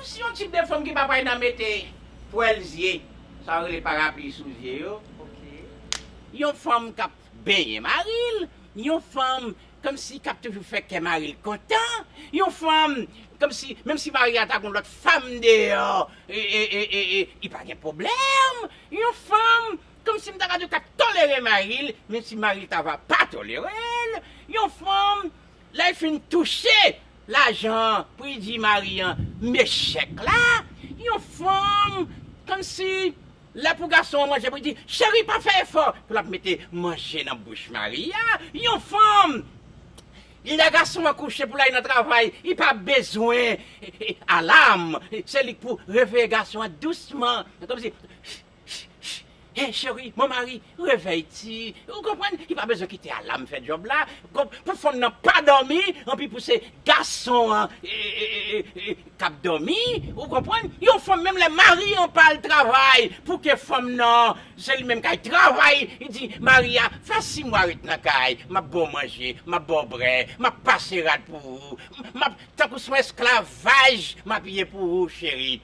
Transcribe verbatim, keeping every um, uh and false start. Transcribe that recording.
Si yon tip de fanm ki pa pay nan mete pwèl zye, sa yo rele parapli sou zye yo, yon fanm k ap benyen mari l, yon fanm kòmsi k ap toujou fè kè mari l kontan, yon fanm kòmsi menm si mari a ta gon lòt fanm deyò, e, e, e, e, e, li pa gen pwoblèm, yon fanm kòmsi m ta ka di w k ap tolere mari l, menm si mari l ta va pa tolere l, yon fanm lè l fin touche lajan an pou l di mari an m echèk la, yon fanm kòmsi lè pou gason an manje pou l di cheri pa fè efò pou l ap mete manje nan bouch mari a, yon fanm lè gason an kouche pou l al nan travay li pa bezwen alam, se li k pou reveye gason an dousman kòmsi Hey cheri, mon mari, revèy ti. Ou konprann? Li pa bezwen kite alam fè djòb la. Pou fanm nan pa dòmi, anpi pou se gason an k ap dòmi. Ou konprann? Yon fanm, menm lè mari an pa al travay, pou ke fanm nan, se li menm k al travay, li di mari a, fè sis mwa ret nan kay, m ap ba w manje, m ap ba w brè, m ap pase rad pou ou, m ap, tankou se yon esklavaj, m ap ye pou ou, cheri.